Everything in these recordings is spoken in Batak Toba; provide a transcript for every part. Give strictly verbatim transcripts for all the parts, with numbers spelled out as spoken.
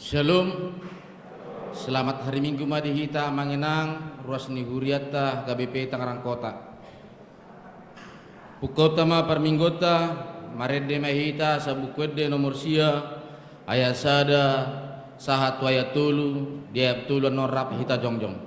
Shalom. Selamat hari Minggu ma di hita amang inang, ruas ni hurianta H K B P Tangerang Kota. Bukaonta ma parmingguonta, marende ma hita sian Buku Ende nomor sia, ayat sada sahat tu ayat tolu, di ayat tolu annon rap hita jongjong.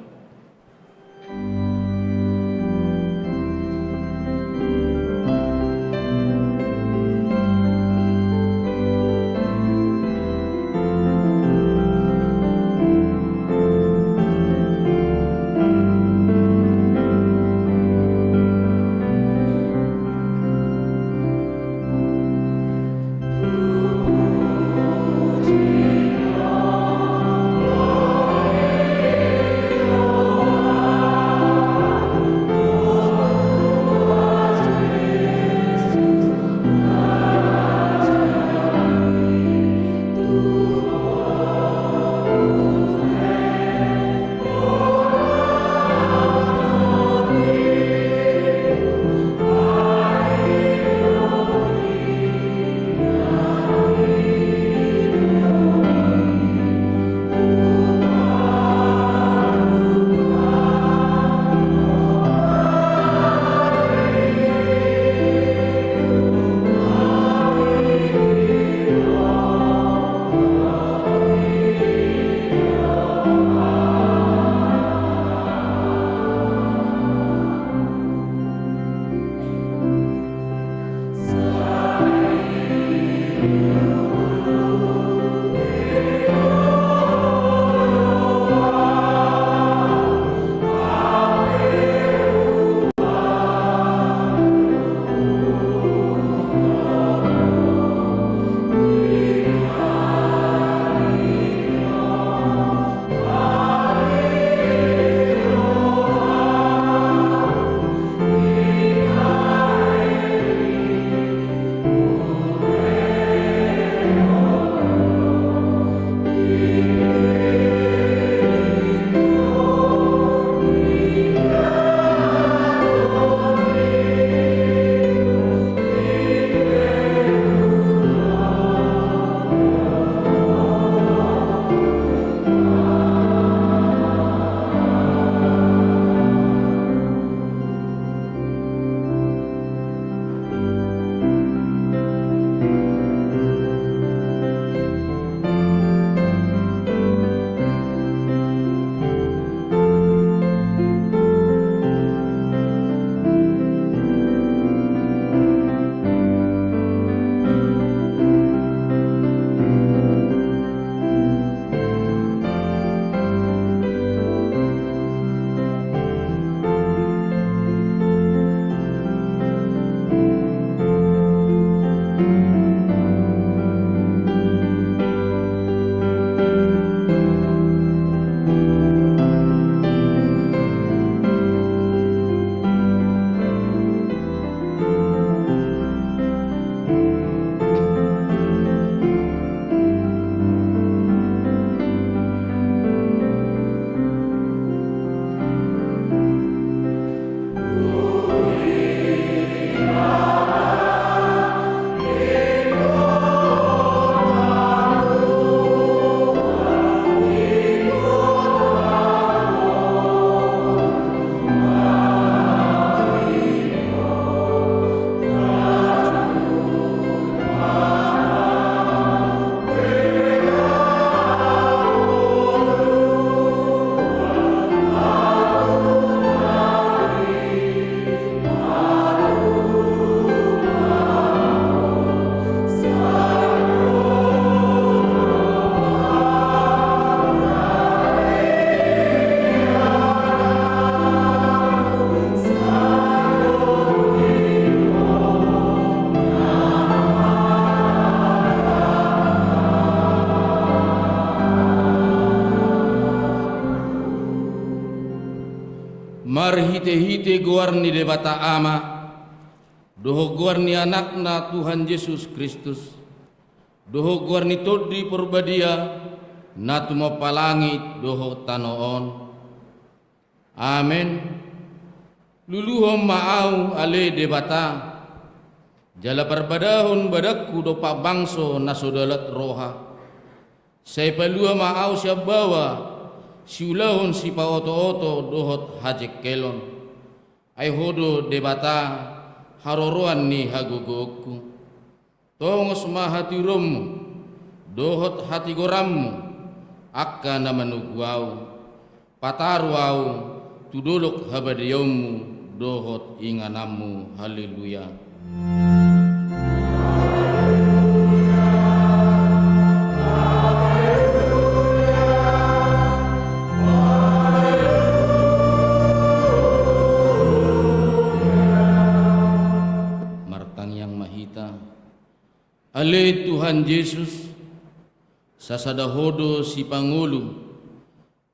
Marhitehite goar ni Debata Ama, dohot goar ni Anakna Tuhan Jesus Kristus, dohot goar ni Tondi Porbadia, na tumompa langit dohot tano on. Amen. Luluhon ma ahu ale Debata, jala parbadahon badanku dompak bangso na so dalan roha. Sai palua ma ahu sian baoa, siulahon sipaotooto dohot hajengkelon. Ai Ho do Debata, haroroan ni hagogoonku. Tongos ma hatiuronmu dohot hatigoranmu angka na manogu ahu. Pataru ahu tu dolok habadiaonmu dohot ingananmu. Haleluya. Martangiang ma hita. Ale Tuhan Jesus, sasada Ho do sipangolu,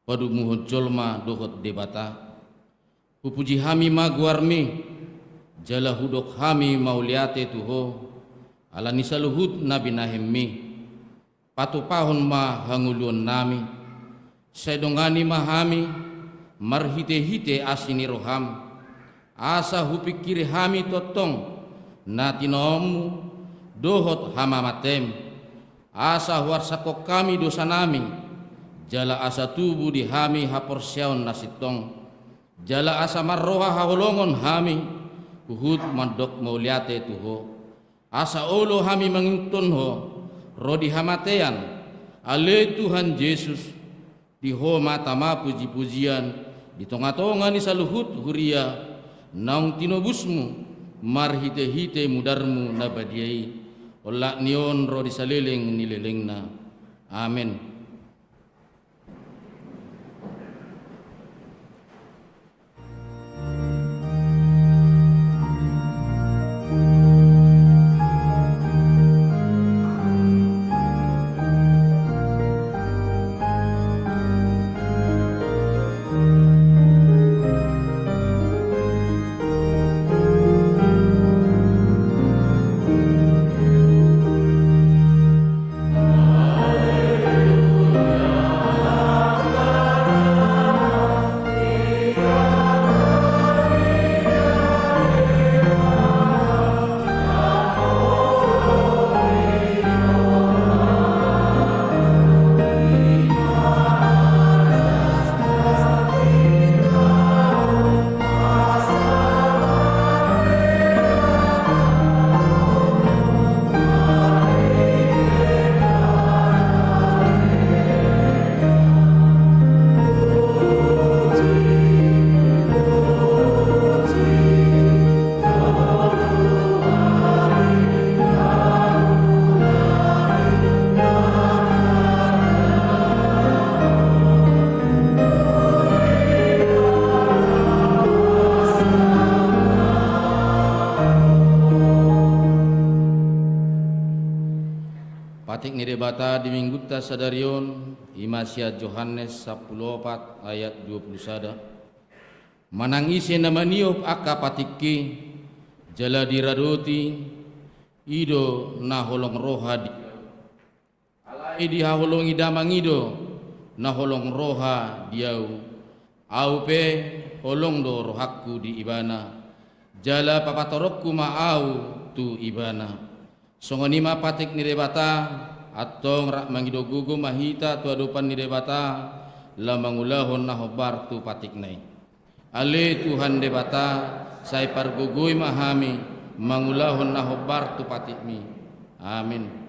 padumuhon jolma dohot Debata. Hupuji hami ma goarmi, jala hudok hami mauliate tu Ho, ala ni saluhut na binahenmi. Patupahon ma hangoluannami, sai dongani ma hami marhitehite asi ni roham, asa hupingkiri hami tongtong na tinaonmu dohot hamamatem, asa huarsakhon hami dosanami, jala asa tubu di hami haporseaon na sintong, jala asa marroha haholongon hami huhut mandok mauliate tu Ho. Asa olo hami mangihuthon Ho ro di hamatean, ale Tuhan Jesus, di Ho ma tama pujipujian di tongatonga ni saluhut huria naung tinobusmu marhitehite mudarmu na badia i, olat ni on ro di saleleng ni lelengna. Amen. Patik ni Debata di Minggunta sadari on, i ma sian Johannes sampulu opat ayat dua pulu sada. Manang ise na maniop angka patikki, jala diradoti, i do na holong roha di Alai dihaholongi Damang i do na holong roha di ahu. Ahu pe holong do rohangku di ibana, jala papatoronku ma ahu tu ibana. Songon i ma patik ni Debata, antong rap mangido gogo ma hita tu adopan ni Debata, laho mangulahon na hombar tu patikna i. Ale Tuhan Debata, sai pargogoi ma hami mangulahon na hombar tu patikmi. Amin.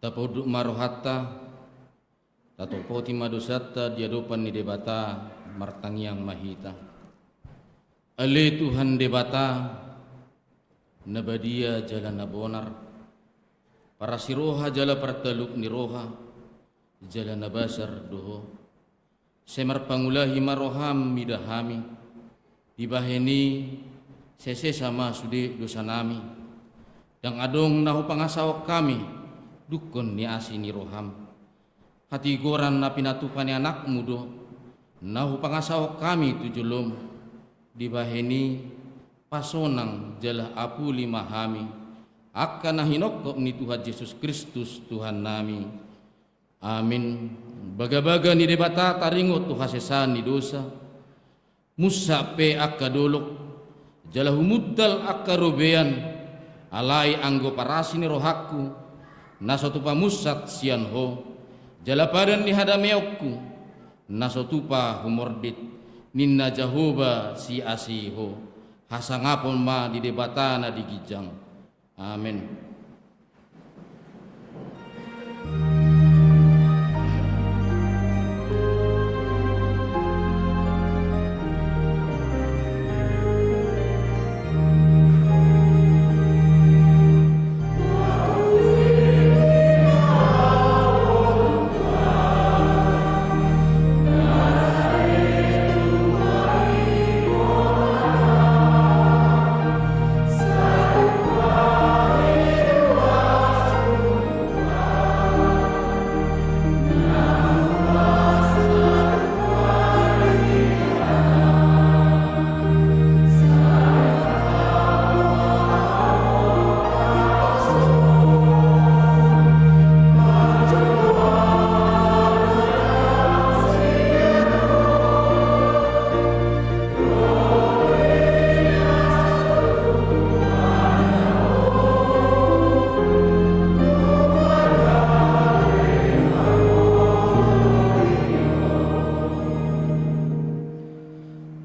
Tapaunduk ma rohanta, tatopoti ma dosanta di adopan ni Debata, martangiang ma hita. Ale Tuhan Debata, na badia jala na bonar, parasi roha jala partaluk ni roha, jala na basar do Ho. Sai marpangulahi ma roham mida hami, dibahen i sai sesa ma sude dosanami. Ndang adong na hupangasahon hami, dungkon ni asi ni roham. Hatigoran na pinatupa ni anakmu do, na hupangasahon hami tu jolom, dibahen i pasonang jala apuli ma hami, angka na hinongkop ni Tuhan Jesus Kristus Tuhannami. Amin. Bagabaga ni Debata taringot tu hasesaan ni dosa, munsat pe angka dolok, jala humuntal angka robean, alai anggo parasi ni rohangku, na so tupa munsat sian Ho, jala padan ni hadameonku, na so tupa humordit, ninna Jahowa siasi Ho, hasangapon ma di Debata na di ginjang. Amen.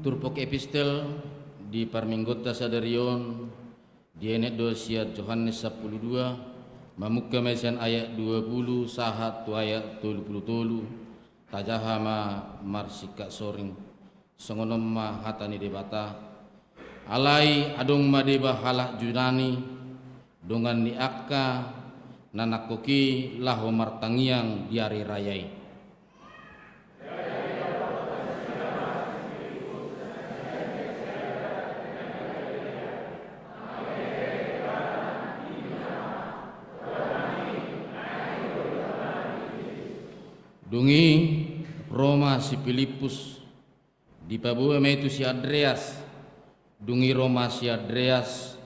Turpuk epistel di parmingguonta sadari on dienet do sian Johannes sampulu dua, mamungka ma i sian ayat dua pulu sahat tu ayat tolu pulu tolu, tajaha ma marsingkat soring. Songon on ma hata ni Debata. Alai adong ma deba halak Junani, dongan ni angka na nangkok i laho martangiang di ari raya i. Dung i ro ma si Pilippus, dipaboa ma i tu si Andreas. Dung i ro ma si Andreas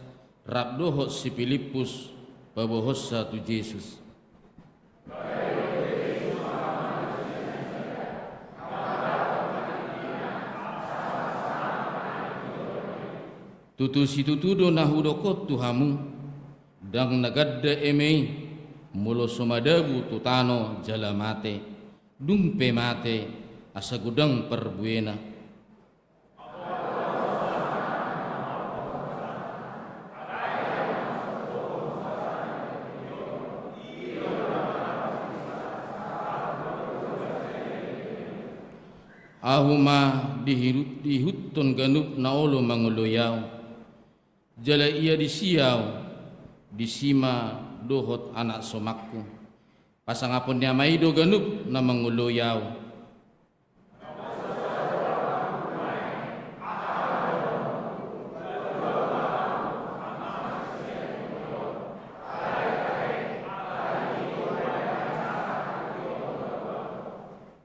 rap dohot si Pilippus, paboahonsa tu Jesus. Tutu situtu do na hudok on tu hamu, ndang na ganda eme i, molo so madabu tu tano jala mate, dung pe mate, asa godang parbuena. Ahu ma dihiru-, diihuthon ganup na olo mangoloi ahu. Jala ia disi ahu, disi ma dohot anak somangku. Pasangapon ni Ama i do ganup na mangoloi ahu.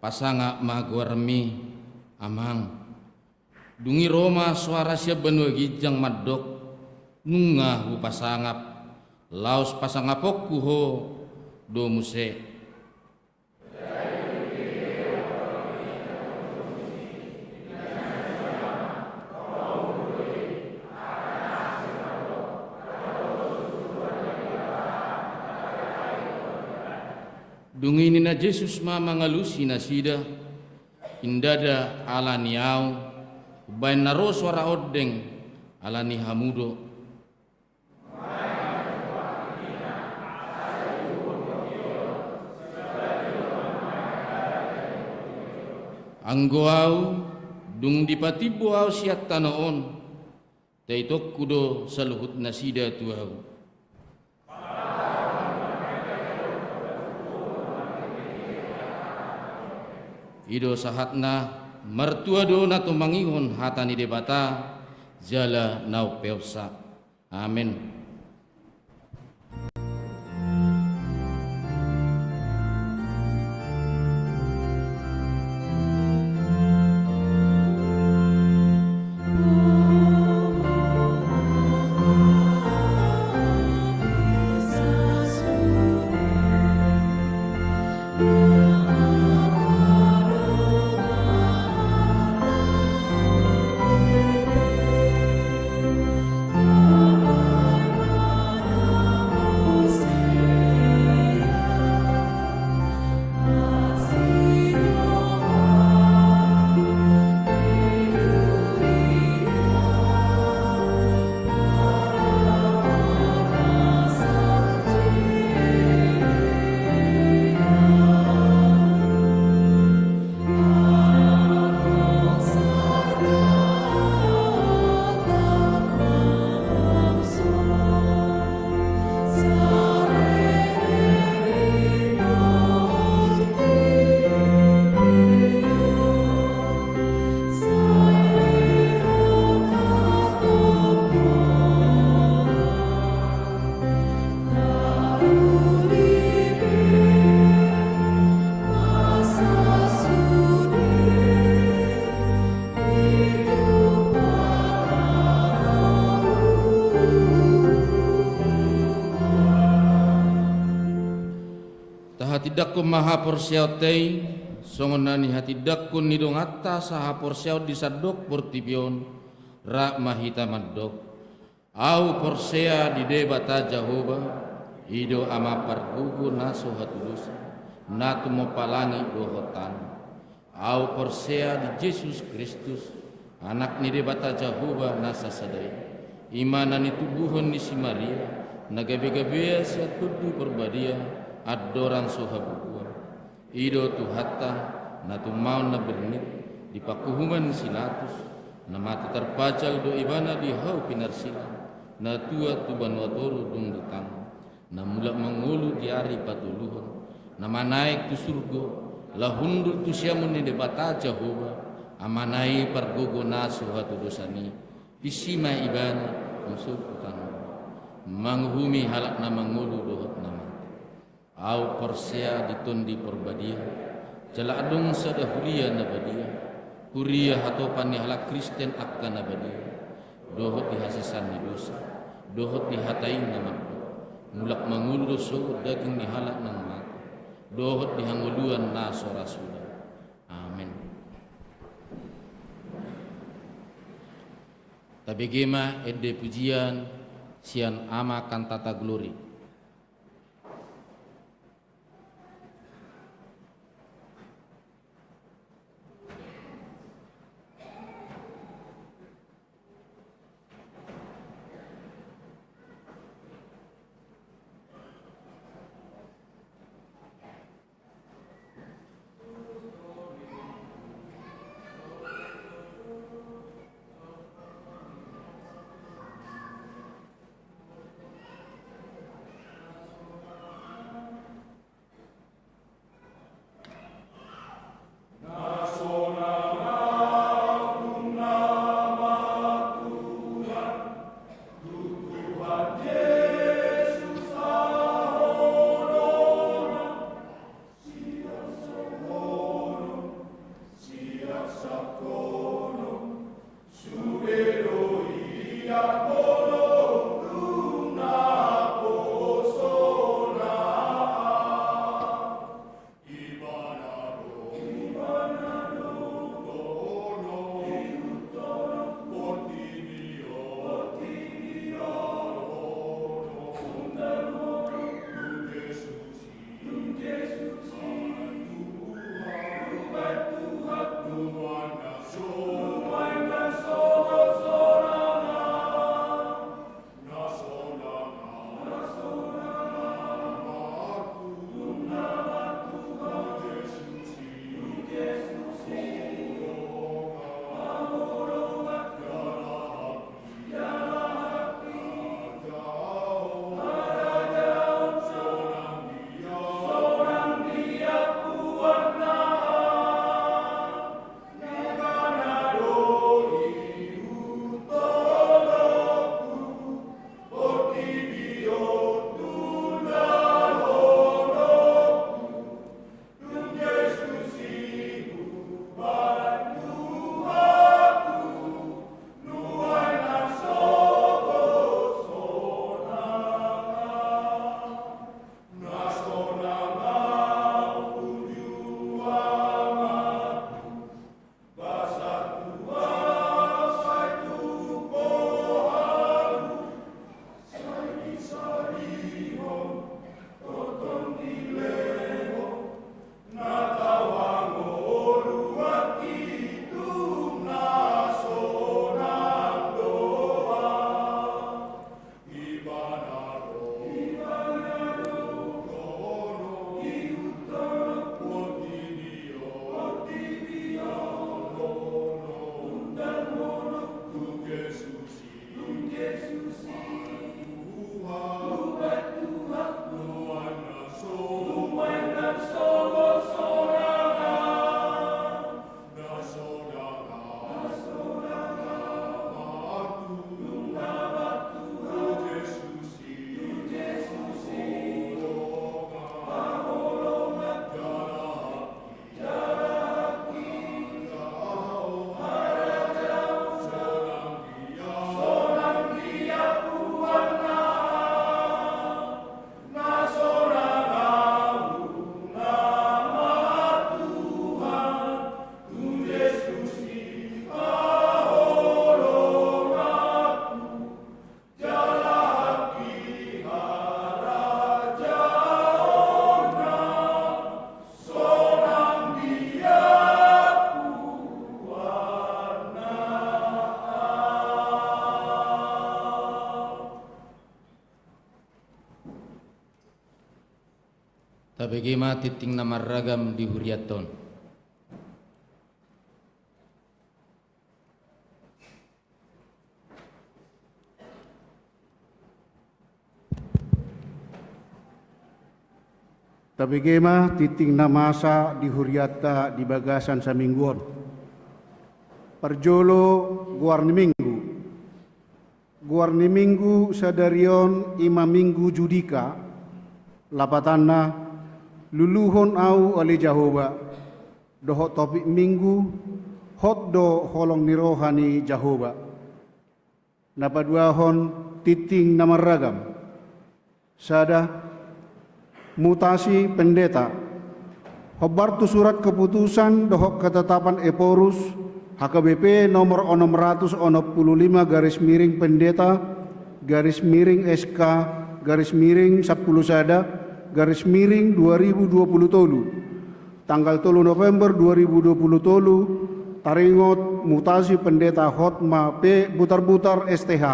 Pasangap ma goarmi, Amang. Dung i ro ma soara sian banua ginjang mandok, nunga hupasangap, laos pasangaponku ho do muse. Dung i ninna Jesus ma mangalusi nasida, indada ala ni ahu, umbahen na ro soara ondeng, ala ni hamu do. Anggo ahu, dung dipatimbo ahu sian tano on, taitongku do saluhut nasida tu ahu. I do sahatna, martua do na tumangihon hata ni Debata, jala na umpeopsa. Amen. Tahatindangkon ma haporseaonta i, songon na nihatindangkon ni donganta sahaporseaon di sandok portibi on, rap ma hita mandok. Ahu porsea di Debata Jahowa, i do Ama pargogo na so hatudosan, na tumompa langit dohot tano. Ahu porsea di Jesus Kristus, Anak ni Debata Jahowa na sasada i, i ma na nitubuhon ni si Maria, na gabe-gabean sian Tondi Parbadia, andorang so habubuhan. I do Tuhanta, na tumaon na bernit, di panguhuman si Pilatus, na mate tarpajal do ibana di hau pinarsilang, na tuat tu banua toru dung ditangihon, na mulak mangolu di ari patoluhon, na manaek tu surgo, laho hundul tu siamun ni Debata Jahowa, Amana i pargogo na so hatudosan i, disi ma ibana, mangolu tu tano, manguhumi halak na mangolu dohot na mate. Ahu porsea di Tondi Parbadia, jala adong sada huria na badia, huria hatopan ni halak Kristen angka na badia, dohot di hasesaan ni dosa, dohot di hata i na mandok, mulak mangolu do sogot daging ni halak naung mate, dohot di hangoluan na so ra suda. Amen. Tabege ma ende pujian sian Ama Cantata Glory. Tabege ma tinting na marragam di hurianta on. Tabege ma tinting na masa di hurianta di bagasan saminggu on. Parjolo, goar ni minggu. Goar ni minggu sadari on i ma minggu Judika, lapatanna luluhon ahu ale Jahowa, dohot topik minggu, hot do holong ni roha ni Jahowa. Na paduahon, tinting na marragam. Sada, mutasi pendeta. Hombar tu surat keputusan dohot ketetapan Ephorus, H K B P nomor onom ratus onom pulu lima garis miring pendeta, garis miring S K, garis miring sampulu sada, garis miring dua ribu dua pulu tolu. Tanggal tolu November dua ribu dua pulu tolu, taringot mutasi pendeta Hotma P Butarbutar S T H.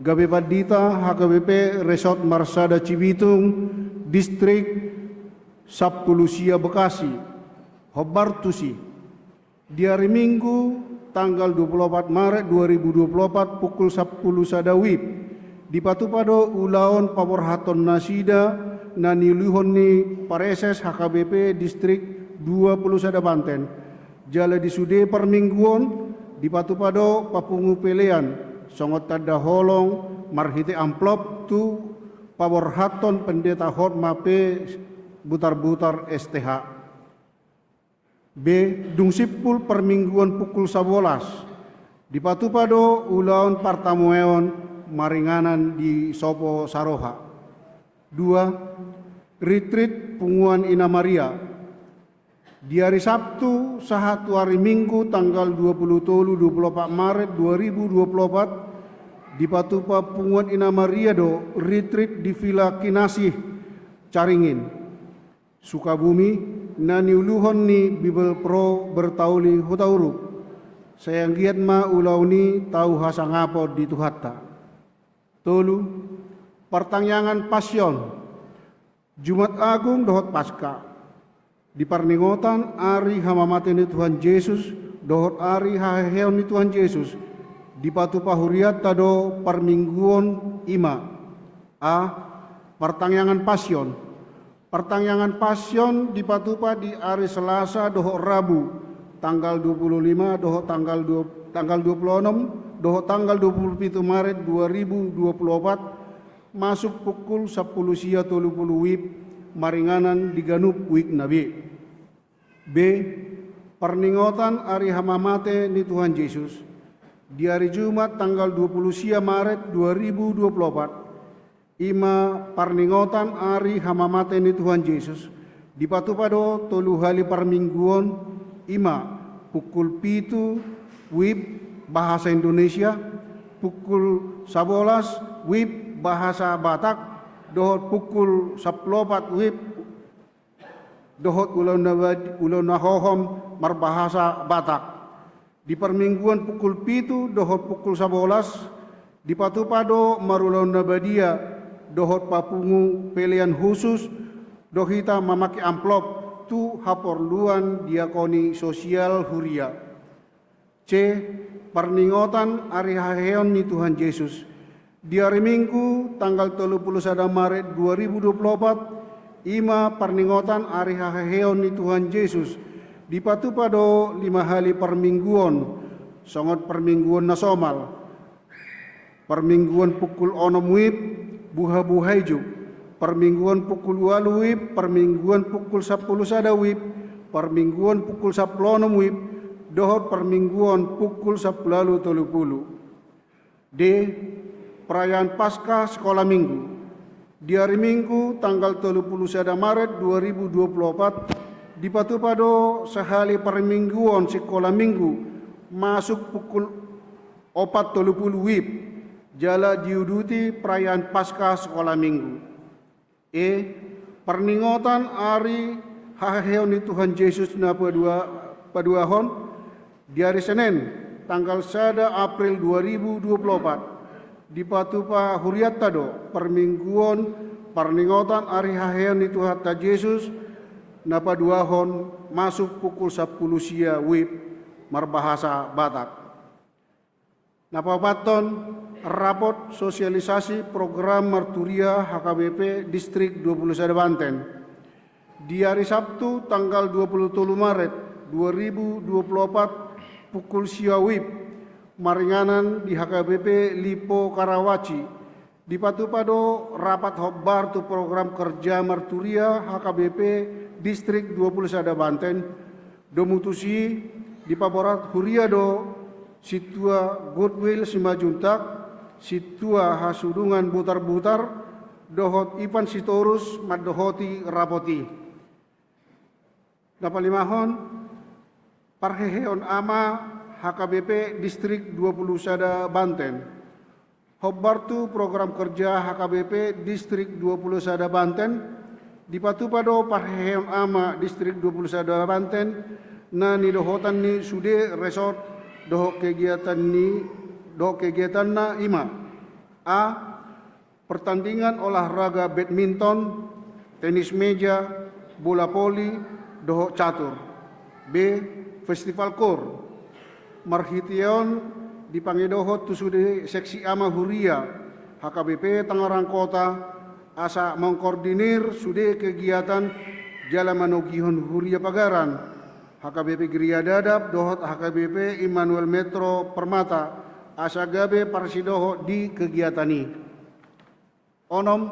Gabe pandita H K B P Resort Marsada Cibitung, Distrik sampulu sia Bekasi. Hombar tusi. Di ari Minggu, tanggal dua pulu opat Maret dua ribu dua pulu opat, pukul sampulu sada wib, dipatupa do ulaon paborhathon nasida na niuluhon ni Praeses H K B P Distrik dua pulu sada Banten. Jala di sude parmingguon, dipatupa do papungu pelean songon tanda holong marhite amplop tu paborhathon pendeta Hotma P Butarbutar S T H. B. Dung simpul parmingguon pukul sabolas, dipatupa do ulaon partamueon maringanan di sopo saroha. Dua. Ritrit punguan Ina Maria. Di ari Sabtu sahat tu ari Minggu tanggal dua pulu tolu, dua pulu opat Maret dua ribu dua pulu opat, dipatupa punguan Ina Maria do ritrit di Villa Kinasih, Caringin, Sukabumi, na niuluhon ni Bibelvrouw Bertauli Hutauruk. Sai anggiat ma ulaon i tau hasangapon di Tuhanta. Tolu. Partangiangan Pasion. Jumat Agung dohot Paska. Di parningotan ari hamamate ni Tuhan Jesus dohot ari haheheon ni Tuhan Jesus, dipatupa hurianta do parmingguon i ma. A. Partangiangan Pasion. Partangiangan Pasion dipatupa di ari Selasa dohot Rabu, tanggal dua pulu lima dohot tanggal dua, tanggal dua pulu onom dohot tanggal dua pulu pitu Maret dua ribu dua pulu opat, masuk pukul sampulu sia tolu pulu wib, maringanan di ganup wib na be. B. Parningotan ari hamamate ni Tuhan Jesus. Di ari Jumat tanggal dua pulu sia Maret dua ribu dua pulu opat, i ma parningotan ari hamamate ni Tuhan Jesus, dipatupa do tolu hali parmingguon, i ma pukul pitu wib bahasa Indonesia, pukul sabolas wib bahasa Batak, dohot pukul sampulu opat wib dohot ulaon na bad-, ulaon na hohom marbahasa Batak. Di parmingguon pukul pitu dohot pukul sabolas, dipatupa do marulaon na badia dohot papungu pelean husus do hita mamake amplop tu haporluan diakoni sosial huria. C. Parningotan ari haheheon ni Tuhan Jesus. Di ari Minggu tanggal tolu pulu sada Maret dua ribu dua pulu opat, i ma parningotan ari haheheon ni Tuhan Jesus, dipatupa do lima hali parmingguon, songon parmingguon na somal. Parmingguon pukul onom wib, buhabuha ijuk. Parmingguon pukul ualu wib, parmingguon pukul sampulu sada wib, parmingguon pukul sampulu onom wib, dohot parmingguon pukul sampulu ualu tolu pulu. D. Perayaan Paskah Sekolah Minggu. Di ari Minggu tanggal tolu pulu sada Maret dua ribu dua pulu opat, dipatupa do sahali parmingguon Sekolah Minggu, masuk pukul opat tolu pulu wib, jala diuduti perayaan Paskah Sekolah Minggu. E. Parningotan ari haheheon ni Tuhan Jesus na padua-, paduahon. Di ari Senen tanggal sada April dua ribu dua pulu opat, dipatupa hurianta do parmingguon Parningotan ari haheheon ni Tuhanta Jesus, na paduahon masuk pukul sampulu sia wib marbahasa Batak. Na paopathon, rapot sosialisasi program marturia H K B P Distrik dua puluh sada Banten. Di ari Sabtu tanggal dua puluh tolu Maret dua ribu dua puluh opat pukul sia wib maringanan di H K B P Lipo Karawaci, dipatupa do rapat hombar tu program kerja marturia H K B P Distrik dua puluh sada Banten. Domu tusi, dipaborat huria do Sintua Goodwill Simanjuntak, Sintua Hasudungan Butarbutar, dohot Ivan Sitorus mandohoti rapot i. Na palimahon, parheheon ama H K B P Distrik dua puluh sada Banten. Hombar tu program kerja H K B P Distrik dua puluh sada Banten, dipatupa do parheheon ama Distrik dua puluh sada Banten, na nidohotan ni sude resort dohot kegiatan ni, dohot kegiatanna, i ma: A. Pertandingan olahraga badminton, tenis meja, bola voli, dohot catur. B. Festival koor. Marhite on dipangidohon tu sude seksi ama huria H K B P Tangerang Kota, asa mengkoordinir sude kegiatan jala manogihon huria pagaran H K B P Geria Dadap dohot H K B P Immanuel Metro Permata, asa gabe parsidohot di kegiatan i. Onom.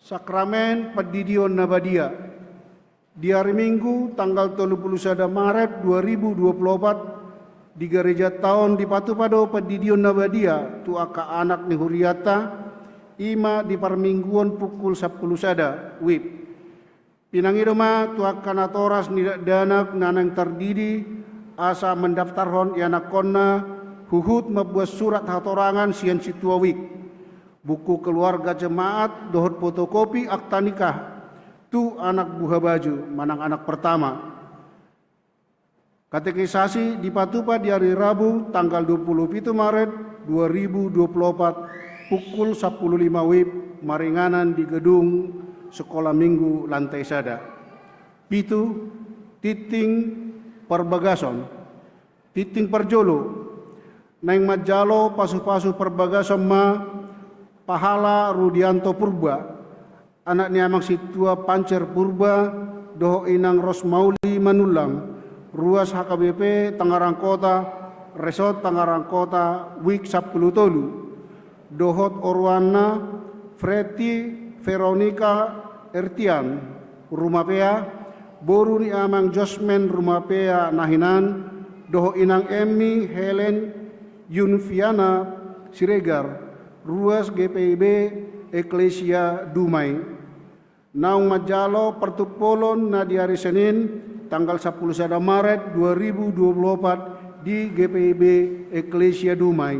Sakramen Pandidion na Badia. Di ari Minggu tanggal tolu puluh sada Maret dua ribu dua puluh opat, di garejanta on dipatupa do Pandidion na Badia tu angka anak ni hurianta, i ma di parmingguon pukul sampulu sada wib. Pinangido ma tu angka natoras ni dakdanak na naeng tardidi, asa mandaftarhon ianakhonna huhut mambuat surat hatorangan sian sintua wijk, buku keluarga jemaat dohot fotokopi akta nikah tu anak buha baju manang anak pertama. Katekisasi dipatupa di ari Rabu tanggal dua puluh pitu Maret dua ribu dua puluh opat pukul sampulu lima wib maringanan di gedung Sekolah Minggu lantai sada. Pitu. Tingting parbagason. Tingting parjolo. Naeng manjalo pasupasu parbagason ma Pahala Rudianto Purba, anak ni Amang Sintua Pancer Purba dohot Inang Rosmauli Manullang, ruas H K B P Tangerang Kota, Resort Tangerang Kota, wijk sampulu tolu, dohot oroanna Fretty Veronica Ertian Rumapea, boru ni Amang Josmen Rumapea na hinan, dohot Inang Emmy Helen Yunfiana Siregar, ruas G P I B Eklesia Dumai. Naung manjalo partumpolon na di ari Senin tanggal sampulu sada Maret dua ribu dua puluh opat di G P I B Eklesia Dumai.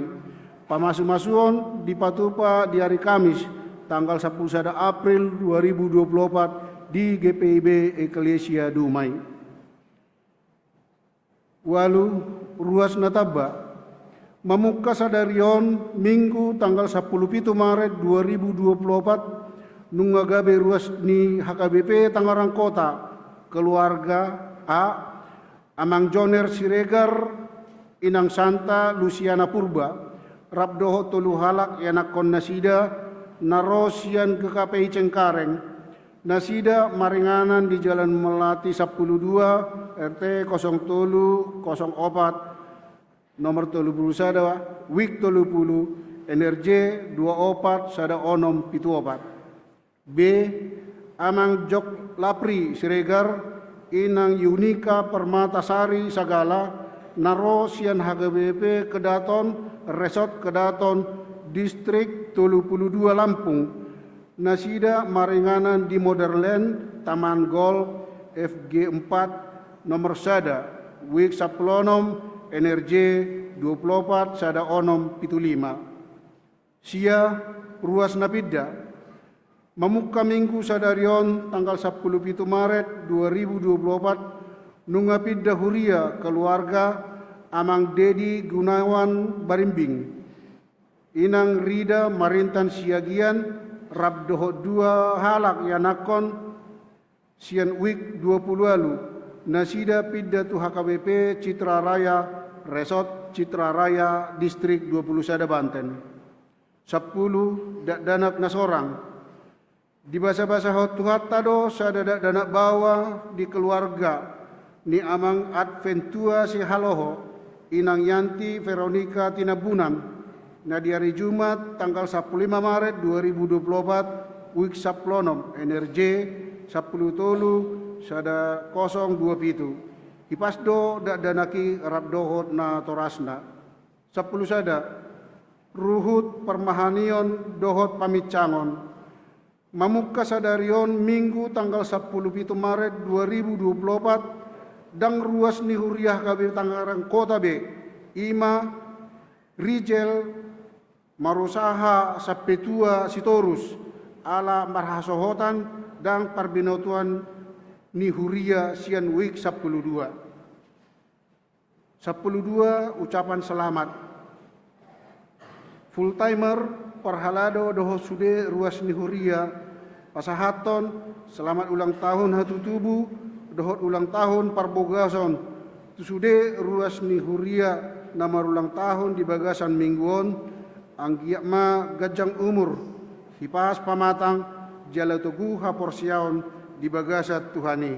Pamasumasuon dipatupa di ari Kamis tanggal sampulu sada April dua ribu dua puluh opat di G P I B Eklesia Dumai. Ualu. Ruas na tamba. Mamungka sadari on Minggu tanggal sampulu pitu Maret dua ribu dua puluh opat, nunga gabe ruas ni H K B P Tangerang Kota, keluarga: A. Amang Joner Siregar, Inang Santa Lusiana Purba, rap dohot tolu halak ianakhon nasida, na ro sian G K P I Cengkareng. Nasida maringanan di Jalan Melati sampulu dua, R T kosong tolu kosong opat, nomor tolu puluh sada, wijk tolu puluh, N R J dua opat sada onom pitu opat. B. Amang Jok Lapri Siregar, Inang Yunika Permatasari Sagala, na ro sian H K B P Kedaton, Resort Kedaton, Distrik tolu puluh dua Lampung. Nasida maringanan di Modern Land, Taman Golf, F G empat, nomor sada, wijk sampulu onom, N R J dua puluh opat sada onom pitu lima. Sia. Ruas na pinda. Mamungka Minggu sadari on tanggal sampulu pitu Maret dua ribu dua puluh opat, nunga pinda huria keluarga Amang Dedi Gunawan Barimbing, Inang Rida Marintan Siagian, rap dohot dua halak ianakhon sian wijk dua pulu ualu, nasida pinda tu H K B P Citra Raya, Resort Citra Raya, Distrik dua pulu sada Banten. Sampulu, dakdanak na sorang. Dibasabasahon Tuhanta do sada dakdanak baoa di keluarga ni Amang Adventua Sihaloho, Inang Yanti Veronica Tinambunan, na di ari Jumat tanggal sampulu lima Maret dua ribu dua pulu opat, wijk sampulu onom, N R J sampulu tolu sada kosong dua pitu. Hipas do dakdanak i rap dohot natorasna. Sampulu sada, ruhut parmahanion dohot paminsangon. Mamungka sadari on Minggu tanggal sampulu pitu Maret dua ribu dua pulu opat, ndang ruas ni huria H K B P Tangerang Kota be, i ma Rijel Marusaha Sampetua Sitorus, ala marhasohotan ndang parbinotoan ni huria sian wijk sampulu dua. Sampulu dua, ucapan selamat. Full timer, parhalado dohot sude ruas ni huria, pasahathon selamat ulang tahun hatutubu dohot ulang tahun parbogason tu sude ruas ni huria na marulang tahun di bagasan Minggu on, anggiat ma ganjang umur, hipas pamatang, jala togu haporseaon di bagasan Tuhan i.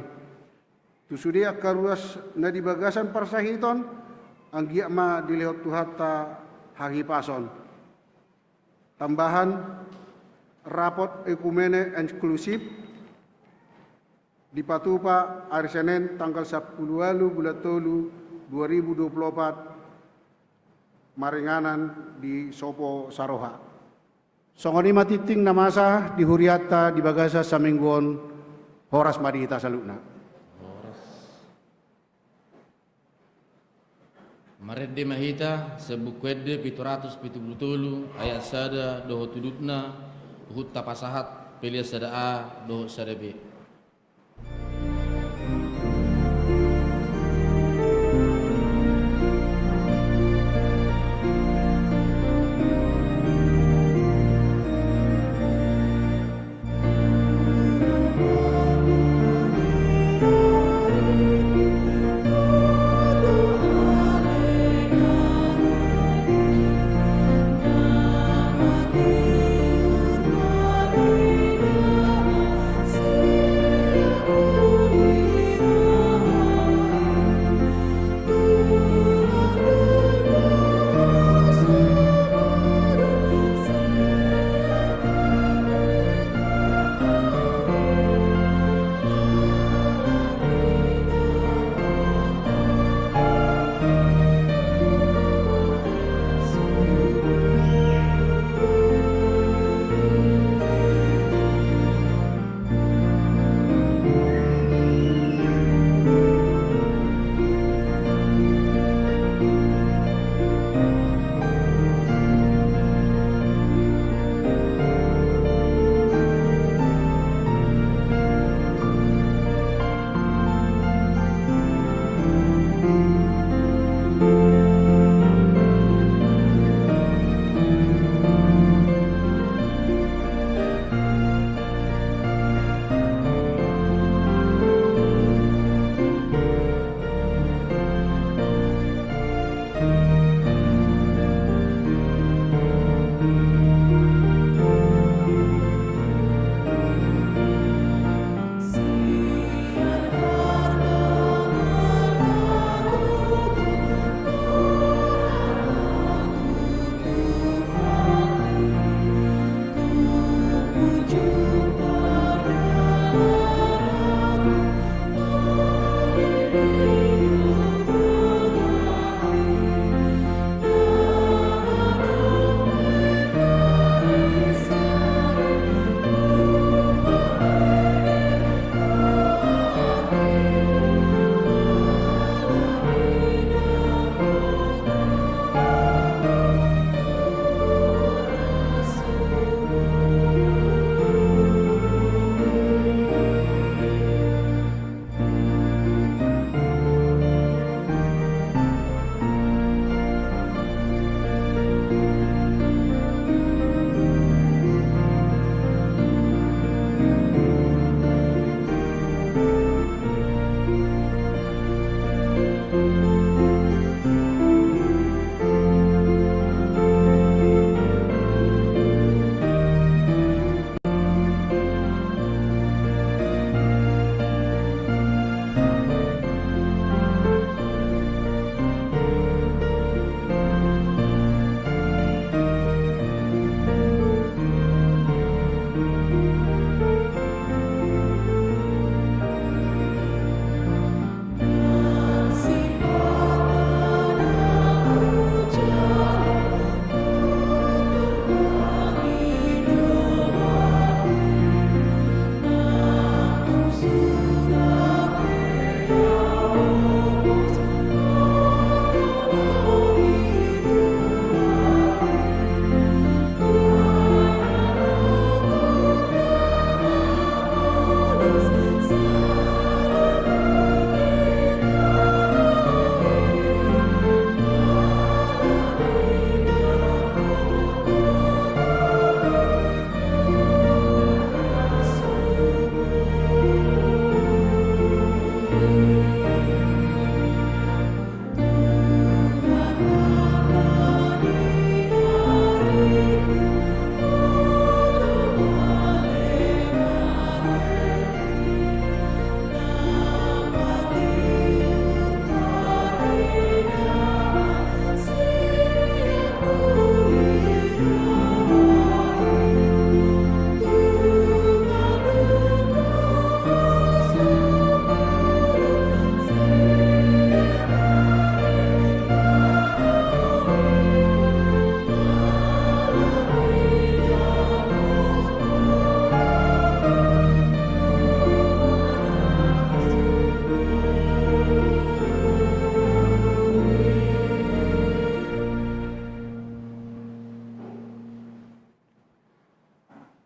Tu sude angka ruas na di bagasan parsahiton, anggiat ma dilehon Tuhanta hahipason. Tambahan, rapot ekumene eksklusif dipatupa ari Senen tanggal sampulu ualu bulan tolu dua ribu dua pulu opat, maringanan di Sopo Saroha. Songon i ma tingting na masa di hurianta di bagasan saminggu on. Horas ma di hita saluhutna. Marende ma hita sian Buku Ende pitu ratus pitu pulu tolu ayat sada dohot udutna, huhut tapasahat pelean sada A dohot sada B.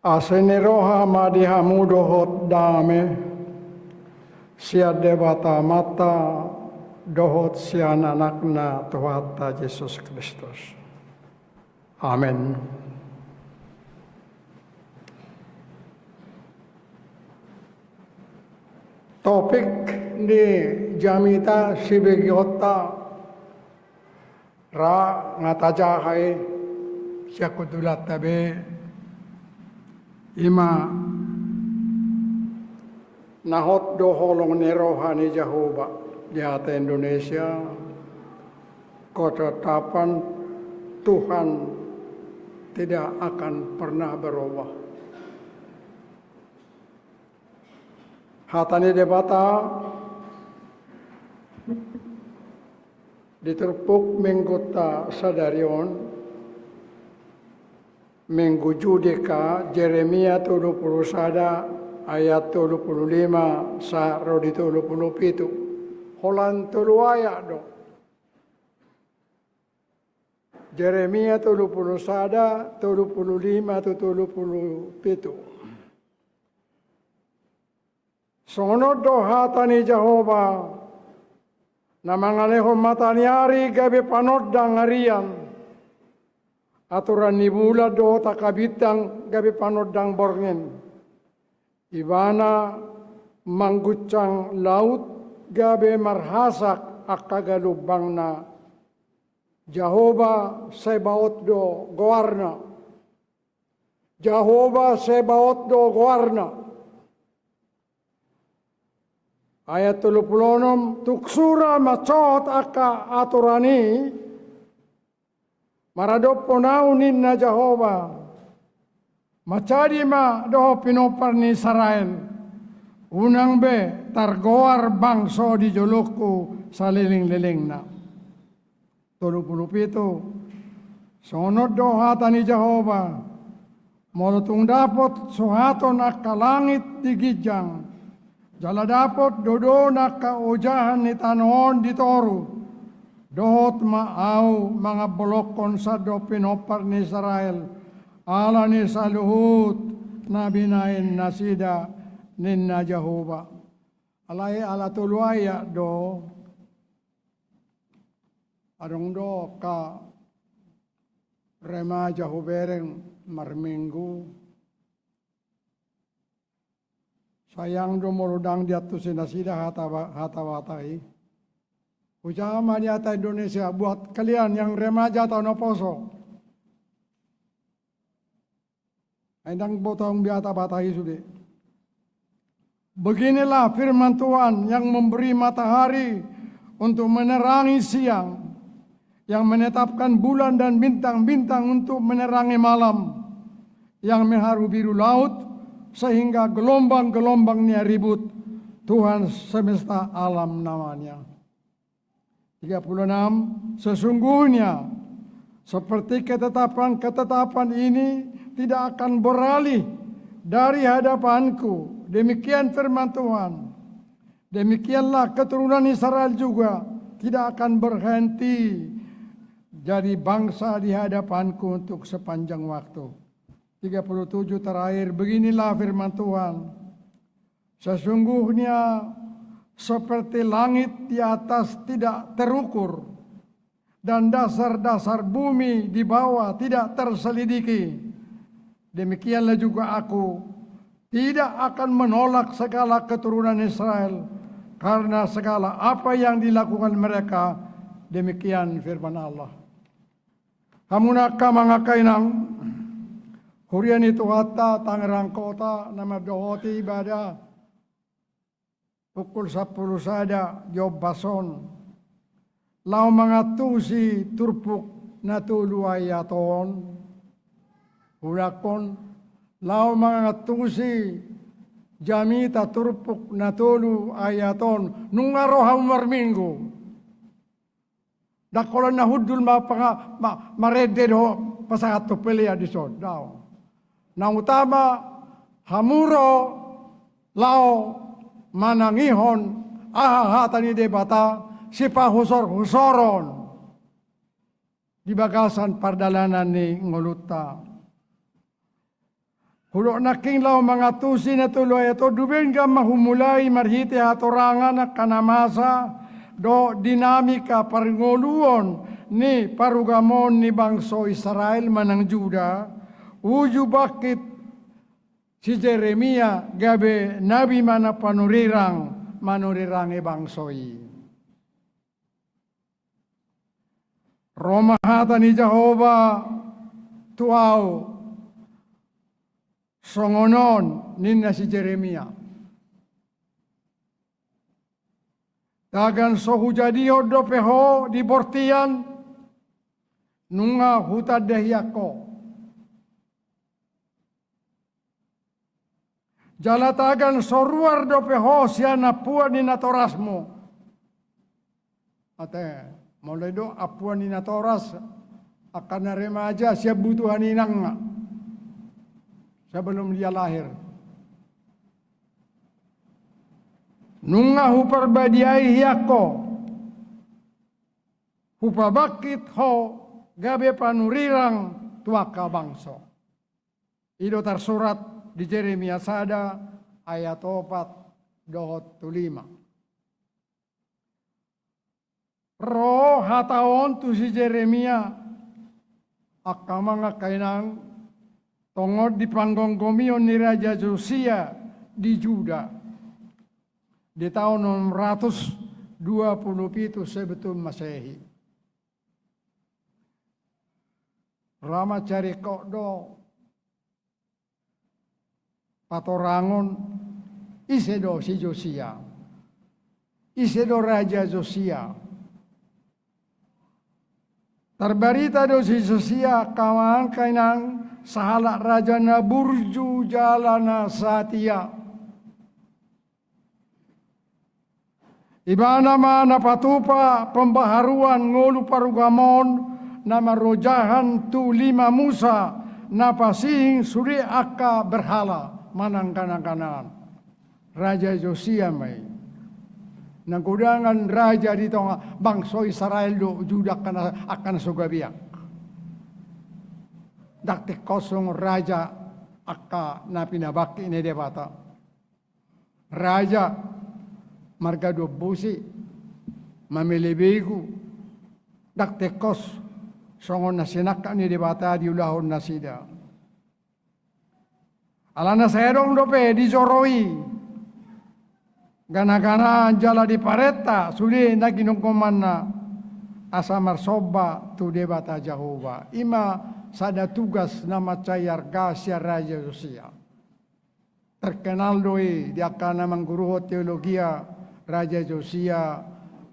Asi ni roha ma di hamu dohot dame sian Debata Amanta dohot sian Anakna Tuhanta Jesus Kristus. Amen. Topik ni jamita sibegeonta ra nga tajaha i sian hundulanta be, ima na hot do holong ni roha ni Jahowa. Di hata Indonesia, ketetapan Tuhan tidak akan pernah berubah. Hata ni Debata di turpuk minggunta sadari on, Minggu Judika, Jeremia tolu pulu sada ayat tolu pulu lima sahat ro di tolu pulu pitu. Holan tolu ayat do. Jeremia tolu pulu sada, tolu pulu lima tu tolu pulu pitu. Songon on do hata ni Jahowa, na mangalehon mata ni ari gabe panondang arian, aturan ni bulan dohot angka bintang gabe panondang borngin. Ibana mangguncang laut gabe marhasak angka galumbangna. Jahowa Sebaot do goarna. Jahowa Sebaot do goarna. Ayat tolu pulu onom, tung sura mansohot angka aturan i maradophon ahu ninna Jahowa, manjadi ma dohot pinompar ni Israel, unang be targoar bangso di jolongku salelenglelengna. Tolu pulu pitu. Songon on do hata ni Jahowa, molo tung dapot suhaton angka langit di ginjang, jala dapot dodon angka ojahan ni tano on di toru, dohot ma ahu mangambolongkon sandok pinompar ni Israel ala ni saluhut na binahen nasida, ninna Jahowa. Alai ala tolu ayat do. Adong do angka remaja hubereng marminggu. Sayang do molo ndang diantusi nasida hata ba-, hata Batak i. Hujaha ma di hata Indonesia, buat kalian yang remaja atau na poso. Ai ndang boi taung be hata Batak i sude. Beginilah firman Tuhan yang memberi matahari untuk menerangi siang, yang menetapkan bulan dan bintang-bintang untuk menerangi malam, yang mengharu biru laut sehingga gelombang-gelombangnya ribut, Tuhan semesta alam namanya. Tiga puluh enam, sesungguhnya seperti ketetapan-ketetapan ini tidak akan beralih dari hadapan-Ku, demikian firman Tuhan, demikianlah keturunan Israel juga tidak akan berhenti jadi bangsa di hadapan-Ku untuk sepanjang waktu. Tiga puluh tujuh terakhir, beginilah firman Tuhan. Sesungguhnya seperti langit di atas tidak terukur, dan dasar-dasar bumi di bawah tidak terselidiki, demikianlah juga Aku tidak akan menolak segala keturunan Israel karena segala apa yang dilakukan mereka, demikian firman Allah. Hamu angka amang, angka inang, huria ni Tuhanta Tangerang Kota, na mandohoti ibadah pukul sampulu sada di ombas on, laho mangantusi turpuk na tolu ayat on. Huulahon, laho mangantusi jamita turpuk na tolu ayat on, nunga ro hamu marminggu. Ndang holan na hundul ma-, ma-, marende dohot pasahathon pelean dison, daong. Na utama, hamu ro laho manangihon aha hata ni Debata, sipahusor-husoron di bagasan pardalanan ni ngolunta. Hudok nangkin laho mangantusi na tolu ayat on, dumenggan ma humulai marhite hatorangan angka na masa dohot dinamika parngoluon ni parugamoon ni bangso Israel manang Juda, uju bangkit si Jeremia gabe nabi manang panurirang, manurirangi bangso i. Ro ma hata ni Jahowa tu ahu songon on, ninna si Jeremia. Tagan so hujadihon dope ho di bortian, nunga hutanda hian ho. Jala tagan so ruar dope ho sian ampuan ni natorasmu. Ate, molo didok ampuan ni natoras, angka na remaja sian butuhan inangna sebelum dia lahir. Nunga huparbadiai hian ho, hupabangkit ho gabe panurirang tu angka bangso. I do tarsurat di Jeremia sada ayat opat dohot tu lima. Ro hata on tu si Jeremia, angka amang angka inang, tongon di panggomgomion ni Raja Josia di Juda di taon onom ratus dua pulu pitu sebelum Masehi. Ra mansai ringkot do patorangon ise do si Josia, ise do Raja Josia. Tarbarita do si Josia, angka amang angka inang, sahalak raja na burju jala na satia. Ibana ma na patupa pembaharuan ngolu parugamoon na marojahan tu lima musa na pasihing sude angka berhala manang ganaganaan. Raja Josia ma i. Na godangan raja di tonga bangso Israel dohot Juda angka na, angka na so gabeak. Ndang tingkos songon raja angka na pinabangkit ni Debata. Raja marga Dombusi, mamele begu, ndang tingkos songon na sinangkap ni Debata diulahon nasida. Alana sai adong dope di joro i ganaganaan jala diparenta sude na ginonggomanna asa marsomba tu Debata Jahowa. I ma sada tugas na mansai arga sian Raja Josia. Terkenal do i di angka na mangguruhon teologia, Raja Josia,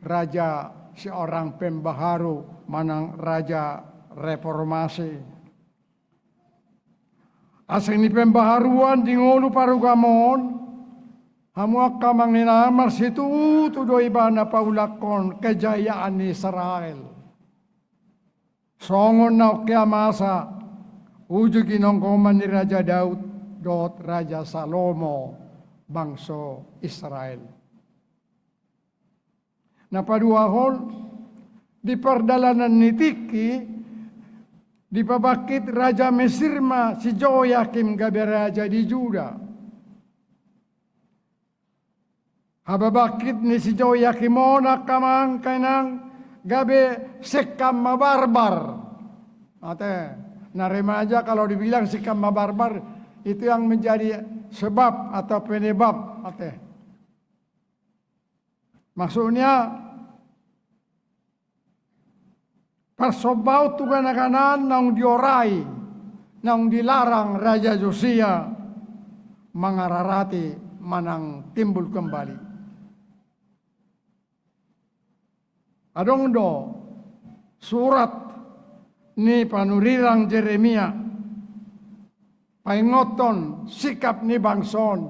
raja seorang pembaharu manang raja reformasi. Asing ni pembaharuan di ngolu parugamoon, hamu angka amang inang, marsitutu do ibana paulakhon kejayaan ni Israel. Songon na ongkea masa uju ginonggoman ni Raja Daud dohot Raja Salomo bangso Israel. Na paduahon, di pardalanan ni tingki, dipabangkit Raja Mesir ma si Joyakim gabe raja di Juda. Hababangkit ni si Joyakim on, angka amang angka inang, gabe sengkam mabarbar. Ate, na remaja kalau dibilang sengkam mabarbar, itu yang menjadi sebab atau penyebab, ate. Maksudnya, parsombaon tu ganaganaan naung diorai, naung dilarang Raja Josia mangararati manang timbul kembali. Adong do surat ni panurirang Jeremia paingothon sikap ni bangso on,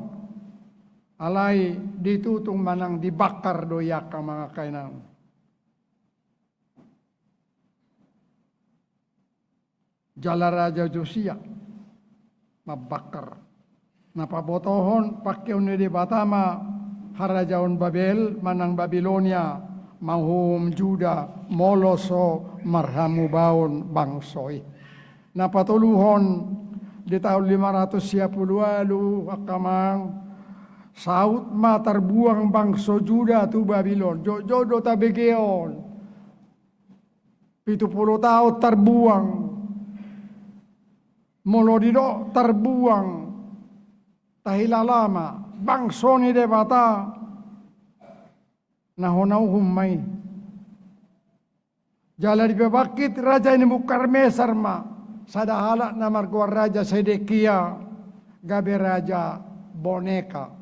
alai ditutung manang dibakar do i, angka amang angka inang. Jala Raja Josia mambakar. Na pabotohon pangkeon ni Debata ma harajaon Babel manang Babilonia manghuhum Juda molo so marhamubaon bangso i. Na patoluhon, Di taon lima ratus sia pulu ualu, angka amang, saut ma tarbuang bangso Juda tu Babilon. Jotjot do tabege on. Pitu pulu taon tarbuang. Molo didok tarbuang, tahilala ma, bangso ni Debata na hona uhum ma i. Jala dipabangkit raja Nebukadnesar ma sada halak na margoar Raja Sedekia, gabe raja boneka.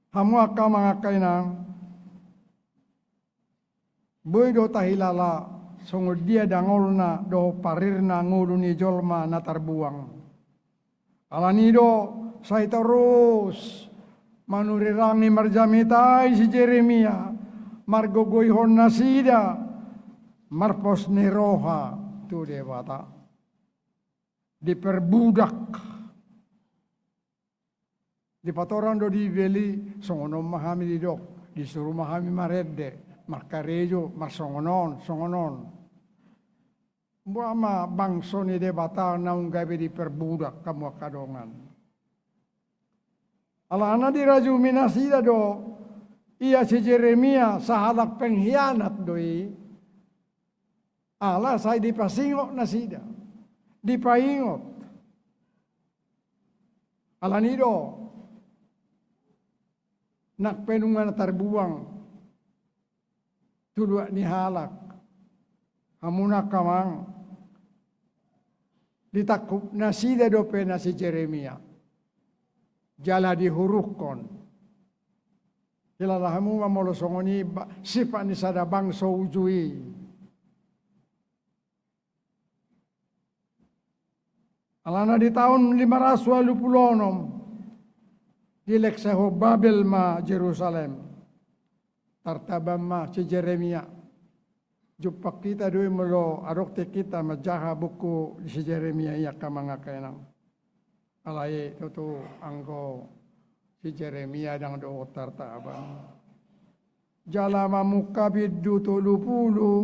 Hamu angka amang, angka inang, boi do tahilala songon dia dangolna dohot parirna ngolu ni jolma na tarbuang. Alani do sai torus manurirangi marjamitahon si Jeremia, margogoihon nasida marpos ni roha tu Debata. Diperbudak. Dipatorang do di Bibel i, songon on ma hami didok, disuru ma hami marende, markarejo, marsongon on, songon on. Boha ma bangso ni Debata naung gabe diperbudak, hamu angka dongan? Alana dirajumi nasida do ia si Jeremia, sahalak penghianat do i. Ala sai dipasingot nasida, dipaingot. Alani do nang pe nunga na tarbuang tu luat ni halak, hamu angka amang, ditangkup nasida dope na si Jeremia jala dihurukkon. Hilala hamu ma molo songon i ba-, sifat ni sada bangso uju i. Alana di taon lima ratus ualu pulu onom, dilengsehon Babel ma Jerusalem. Tartaban ma si Jeremia. Jumpang hita do i molo adong tingkinta manjaha buku si Jeremia i, angka amang, angka inang. Alai tutu anggo si Jeremia ndang dohot tartaban. Jala mamungka bindu tolu pulu.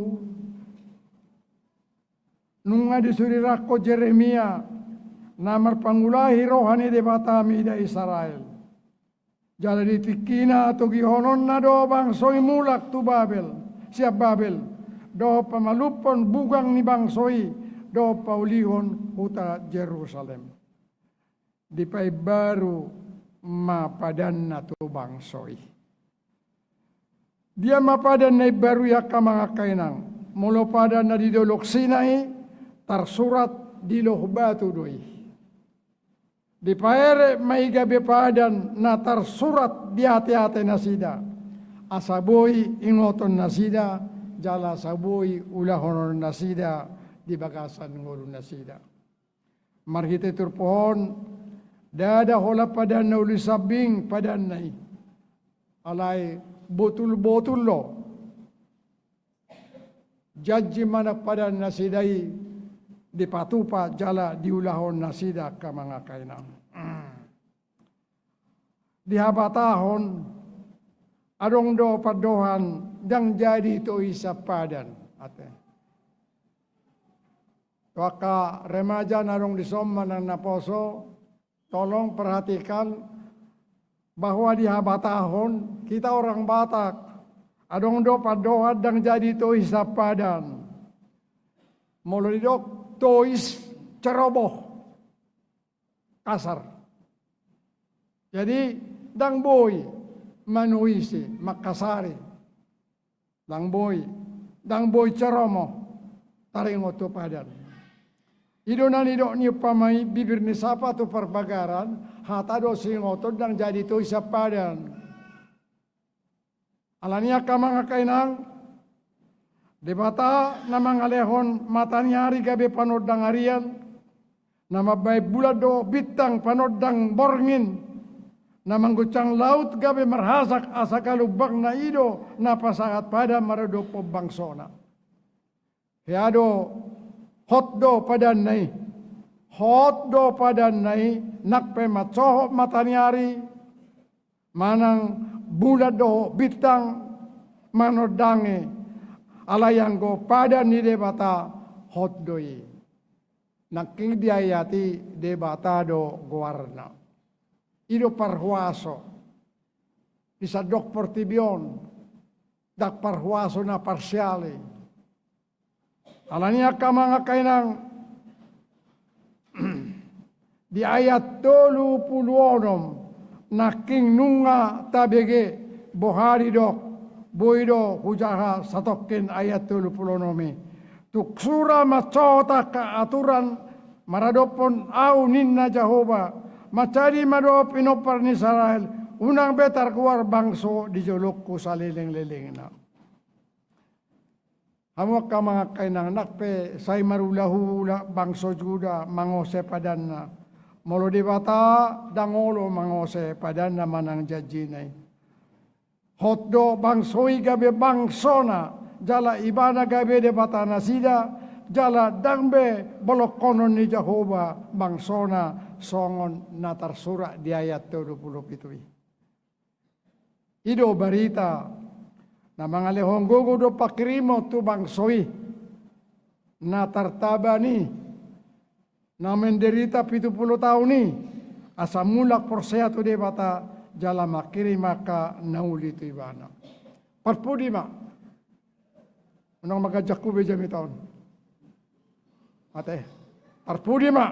Nunga disurirangkon Jeremia na marpangulahi roha ni Debata mida Israel. Jala di tingkina togihononna do bangso i mulak tu Babel, sian Babel, dohot pamalumhon bugang ni bangso i, dohot paulihon huta Jerusalem. Dipaimbaru ma padanna tu bangso i. Dia ma padan na imbaru i, angka amang, angka inang? Molo padan na di Dolok Sinai, tarsurat di loh batu do i. Dipaerep ma i gabe padan na tarsurat di ateate nasida, asa boi ingoton nasida, jala asa boi ulahonon nasida di bagasan ngolu nasida. Marhite turpuk on, ndada holan padanna uli sambing padanna i. Alai botul-botul do janji manang padan nasida i dipatupa jala diulahon nasida, angka amang, angka inang. Dihabatahon, adong do pandohan ndang jadi ito i sampadan, ate. Tu angka remaja na adong dison manang naposo, tolong perhatikan bahwa dihabatahon, kita orang Batak, adong do pandohan ndang jadi ito i sampadan. Molo didok tois, ceroboh, kasar. Jadi ndang boi manoisi, mangkasari. Ndang boi, ndang boi ceroboh taringot tu padan. I do na nidok ni umpama i, bibir ni sapa tu parbagaran, hata do siingoton, ndang jadi ito i sampadan. Alani i, angka amang, angka inang, Debata na mangalehon mataniari gabe panondang arian, na mambahen bulan dohot bintang panondang borngin, na mangguncang laut gabe marhasak asa galumbangna i do na pasahat padan maradophon bangsona. Hea do, hot do padanna i. Hot do padanna i, nang pe mansohot mataniari, manang bulan dohot bintang manondangi, alai anggo padan ni Debata hot do i. Nangkin diayati Debata do goarna. I do parhuaso di sandok portibi on, ndang parhuaso na parsial i. Alani i angka amang angka inang, di ayat tolu pulu onom, nangkin nunga tabege boha didok, boi do hujaha satongkin ayat tolu pulu onom i. Tung sura mansohot angka aturan maradophon Ahu ninna Jahowa, manjadi ma dohot pinompar ni Israel, unang be targoar bangso di jolongku salelenglelengna. Hamu angka amang angka inang, nang pe sai marulahula bangso Juda mangose padanna, molo Debata ndang olo mangose padanna manang janjina i. Hot do bangso i gabe bangsona, jala ibana gabe Debata nasida, jala ndang be bolongkonon ni Jahowa bangsona, songon na tarsurat di ayat tolu pulu pitu i. I do barita na mangalehon gogo dohot pangkirimon tu bangso i, na tartaban i, na menderita pitu pulu taon i, asa mulak porsea tu Debata, jala mangkirim angka na uli tu ibana. Parpudi ma. Unang maganjangku be jamita on. Ate. Parpudi ma.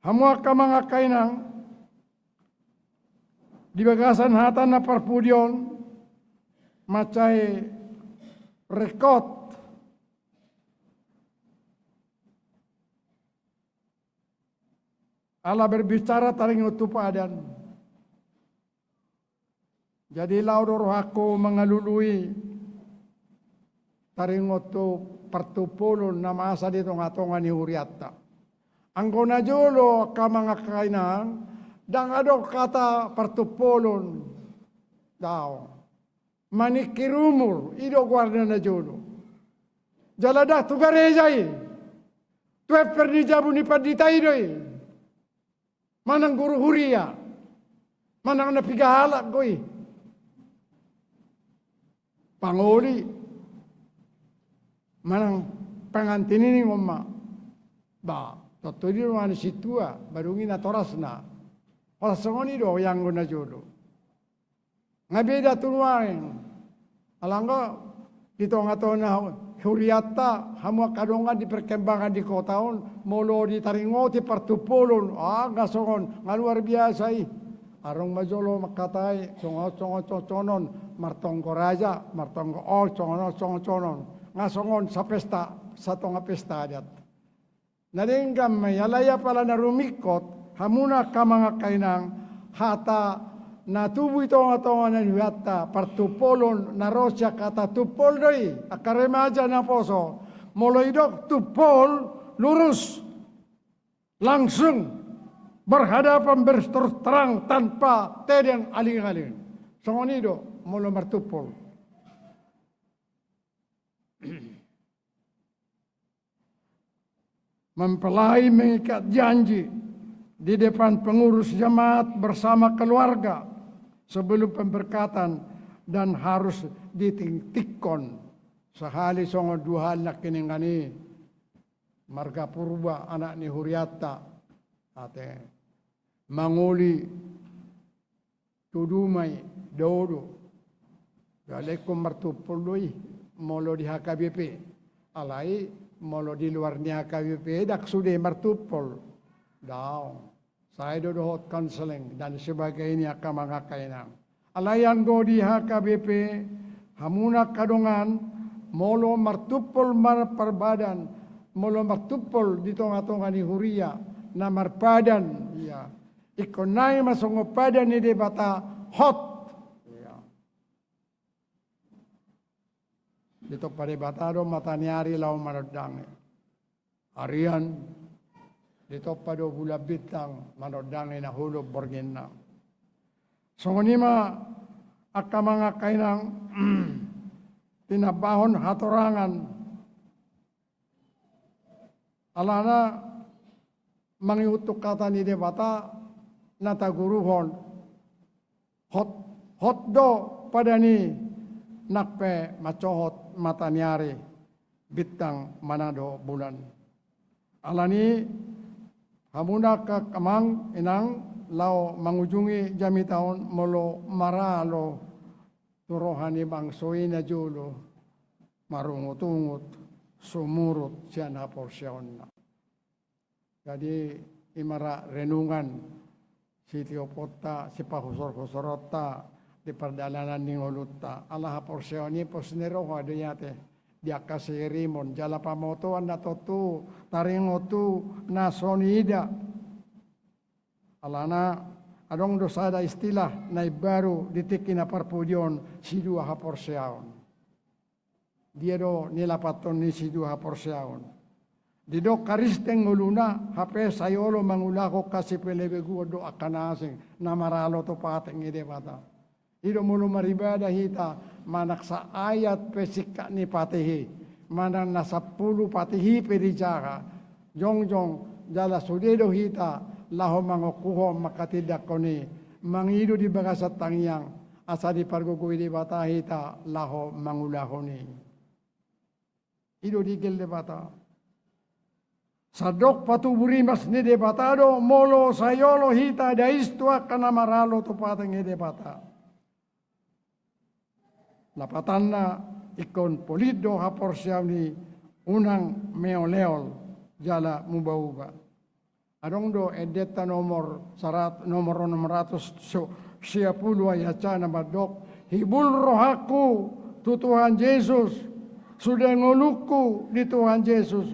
Hamu angka amang angka inang, di bagasan hata na parpudi on, mansai ringkot ala berbicara taringot tu padan. Jadi laho do rohangku mangalului taringot tu partumpolon na masa di tongatonga ni hurianta. Anggo na jolo angka amang angka inang, ndang adong hata partumpolon. Daong. Maningkir umur, i do goarna na jolo. Jala ndang tu gareja i. Tu emper ni jabu ni pandita i do i. Manang guru huria, manang na piga halak do i. Pangoli, manang pengantin i ningon ma. Ba, tontu i do ma ni sintua, ba dung i natorasna. Holan songon i do i anggo na jolo. Nga beda tu nuaeng. Alai anggo di tongatonga hurianta, hamu angka dongan di perkembangan di kota on, molo ditaringoti partumpolon, ah, nga songon, nga luar biasa i. Adong ma jolo mangkatai, songon, songon, songon, songon, martonggo raja, martonggo on, songon, songon, songon. Nga songon sapesta, satonga pesta adat. Na denggan ma i, alai apala na rumingkot, hamuna angka amang angka inang, hata na tubu i tongatonga ni hurianta, partumpolon, na ro sian hata tumpol do i, angka remaja naposo, molo didok tumpol, lurus, langsung, berhadapan, berterus terang, tanpa tedeng alingaling. Songon i do, molo martumpol. Mempelai mengikat janji di depan pengurus jemaat bersama keluarga sebelum pemberkatan dan harus ditingtingkon sahali songon dua hali nangkiningan i. Marga Purba anak ni hurianta, ate, mangoli tudu ma i, dao do. Alai ingkon martumpol do i molo di H K B P. Alai molo di luar ni H K B P ndang sude martumpol. Daong. Sai do dohot konseling dan sebagainya angka amang angka inang. Alai anggo di H K B P, hamuna angka dongan, molo martumpol marparbadan, molo martumpol di tongatonga ni huria na marpadan, ia ingkon nai ma songon padan ni Debata hot. Ia. Ditompa Debata do mata ni ari laho manondangi arian, ditompa do bulan bintang manondangi na holom borngin na. Songon i ma angka amang angka inang, tinambahon hatorangan. Alana mangihut tu hata ni Debata na taguruhon. Hot, hot do padan i nang pe mansohot mata ni ari, bintang manang dohot bulan. Alani i, hamuna angka amang inang, laho mangujungi jamita on molo maralo tu roha ni bangso i najolo marungutungut sumurut sian haporseaonna. Jadi, i ma ra renungan sitioponta, sipahusorhusoronta di pardalanan ni ngolunta. Ala haporseaon i pos ni roha do i ate, di angka siirimon jala pamotoan na tontu taringot tu na so niida. Alana adong do sada istilah na imbaru di tingki na parpudi on, sidua haporseaon. Dia do nilapathon ni sidua haporseaon? Didok Kristen ngoluna, hape sai olo mangulahon hasipelebeguon dohot angka na asing, na maralo tu patik ni Debata. I do molo maribada hita, manang saayat pe singkat ni patih i, manang na sampulu patih i pe dijaha, jongjong jala sude do hita laho mangokuhon manghatindanghon i, mangido di bagasan tangiang, asa dipargogoi Debata hita laho mangulahon i. I do digel Debata. Sandok patubu rimas ni Debata do molo sai olo hita dais tu angka na maralo tu patik ni Debata. Lapatanna, ingkon polit do haporseaon i, unang meoleol jala mubauba. Adong do endenta nomor sarat-, nomor onom ratus so-, sia pulu ayat sa na mandok: Hibul rohangku tu Tuhan Jesus, sude ngolungku di Tuhan Jesus,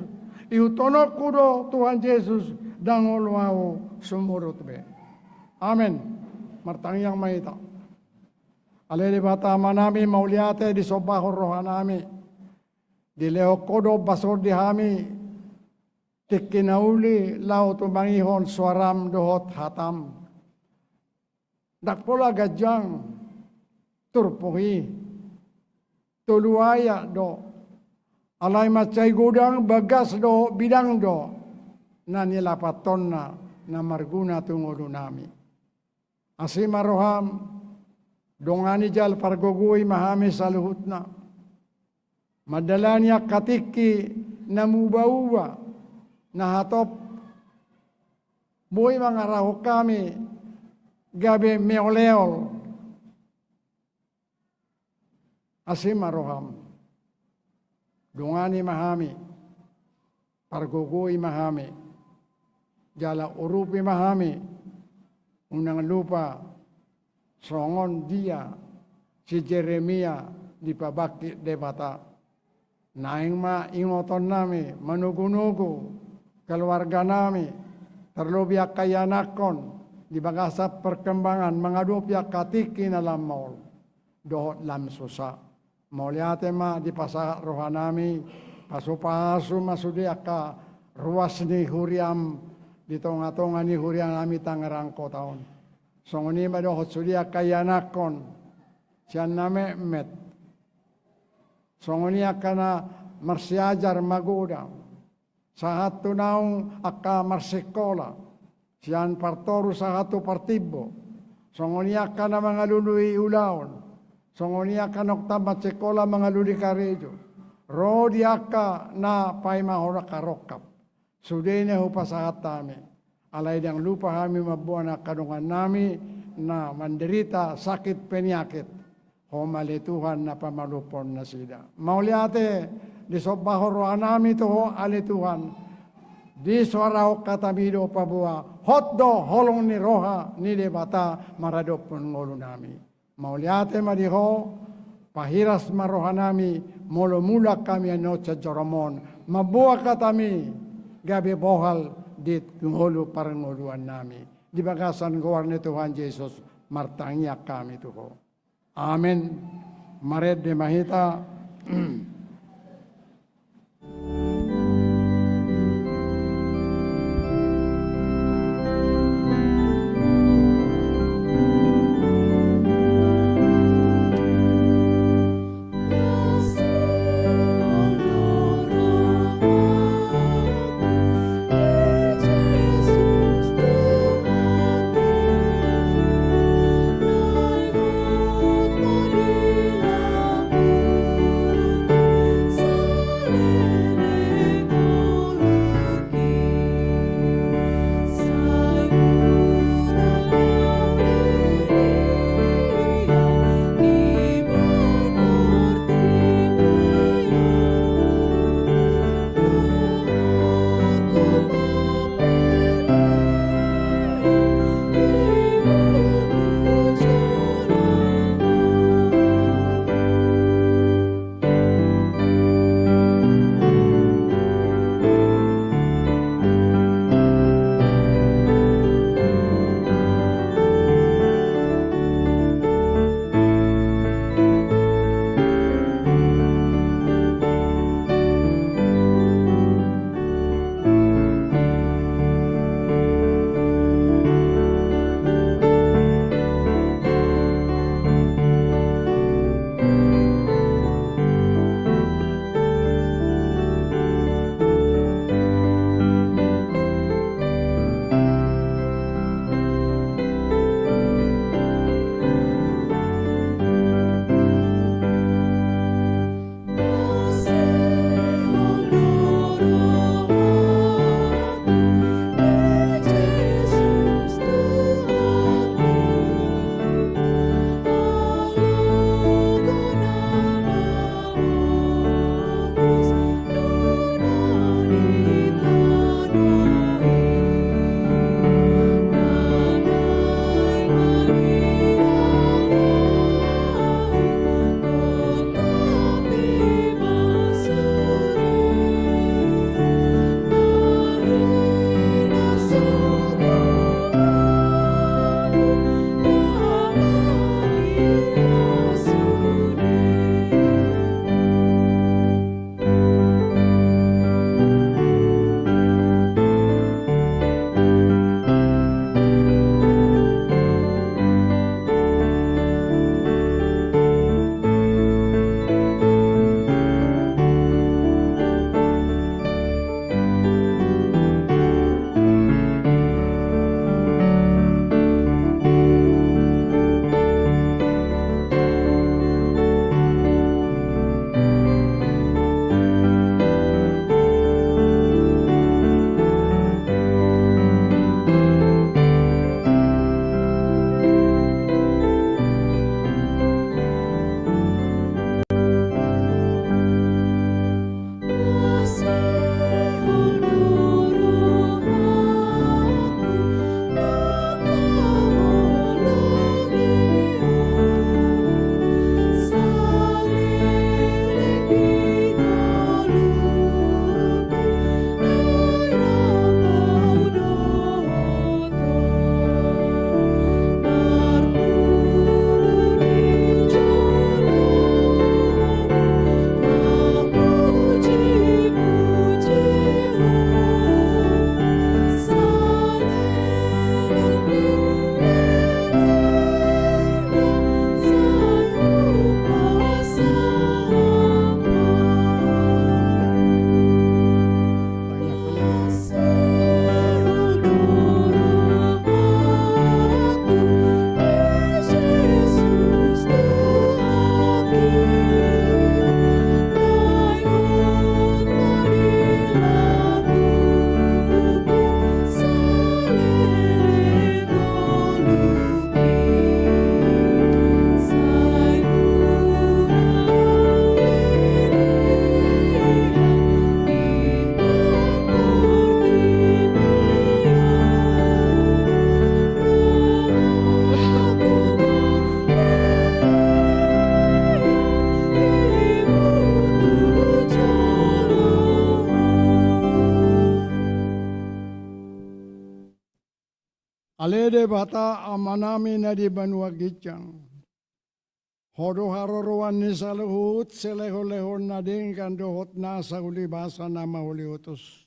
ihuthononku do Tuhan Jesus, ndang olo ahu sumurut be. Amen. Martangiang ma hita. Ale Debata Amanami, mauliate disombahon rohanami. Dilehon Ho do ombas on di hami, tingki na uli laho tumangihon soaram dohot hatam. Ndang pola ganjang turpuk i, tolu ayat do, alai mansai godang, bagas dohot bidang do na nilapathonna na marguna tu ngolunami. Asi ma roham, dongani jala pargogoi ma hami saluhutna. Mandalani angka tingki na mubauba, na hatop boi mangarahon hami gabe meoleol. Asi ma roham, dongani ma hami, pargogoi ma hami, jala urupi ma hami, unang lupa songon dia si Jeremia dipabangkit Debata. Naeng ma ingotonnami, manogunogu keluarganami, tarlobi angka ianakhon di bagasan perkembangan mangadopi angka tingki na lam maol dohot lam susa. Mauliate ma dipasahat rohanami, pasupasu ma sude angka ruas ni huriam di tongatonga ni hurianami Tangerang Kota on. Songon i ma dohot sude angka ianakhon sian na metmet, songon i angka na marsiajar magodang, sahat tu naung angka marsikola, sian partoru sahat tu partimbo, songon i angka na mangalului ulaon, songon i angka naung tamat sikola mangalului karejo, ro di angka na paimahon angka rongkap. Sude na hupasahat hami. Alai ndang lupa hami mamboan angka dongannami na manderita sakit penyakit. Ho ma ale Tuhan na pamalumhon nasida. Mauliate disombahon rohanami tu Ho ale Tuhan. Disoarahon hatami do paboa hot do holong ni roha ni Debata maradophon ngolunami. Mauliate ma di Ho, pahiras ma rohanami, molo mulak hami annon sian joro on, mamboan hatami gabe bohal di ngolu parngoluannami. Di bagasan goar ni Tuhan Jesus martangiang hami tu Ho. Amen. Marende ma hita. Ale Debata Amanami na di banua ginjang, Ho do haroroan ni saluhut silehonlehon na denggan dohot nasa ulibasa na mauliutus.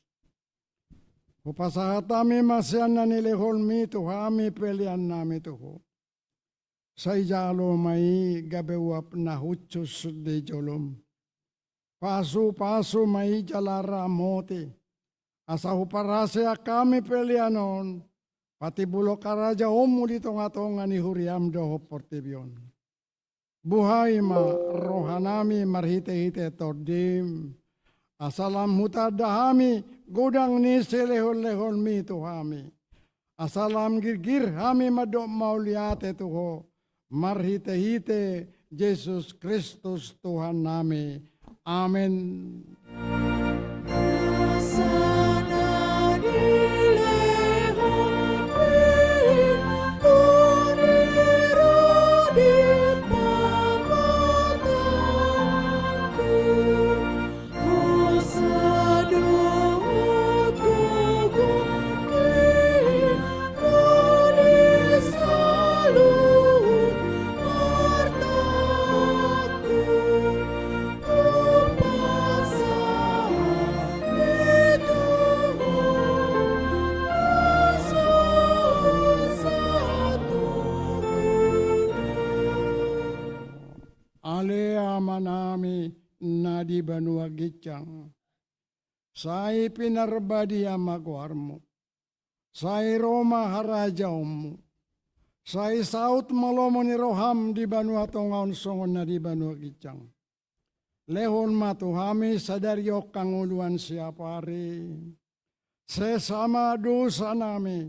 Hupasahat hami ma sian na nilehonMi tu hami peleannami tu Ho. Sai jalo ma i gabe uap na hushus di joloM. Pasupasu ma i jala ramoti, asa huparhaseang hami pelean on, patimbulhon harajaonMu di tongatonga ni huriaM dohot portibi on. Buhai ma rohanami marhitehite TondiM, asa lam hutanda hami godang ni silehonlehonMi tu hami. Asa lam girgir hami mandok mauliate tu Ho, marhitehite Jesus Kristus Tuhannami. Amen. Ale Amanami na di banua ginjang, sai pinarbadia ma goarMu. Sai ro ma harajaonMu. Sai saut ma lomo ni rohaM di banua tonga on songon na di banua ginjang. Lehon ma tu hami sadari on hangoluan siapari. Sesa ma dosanami,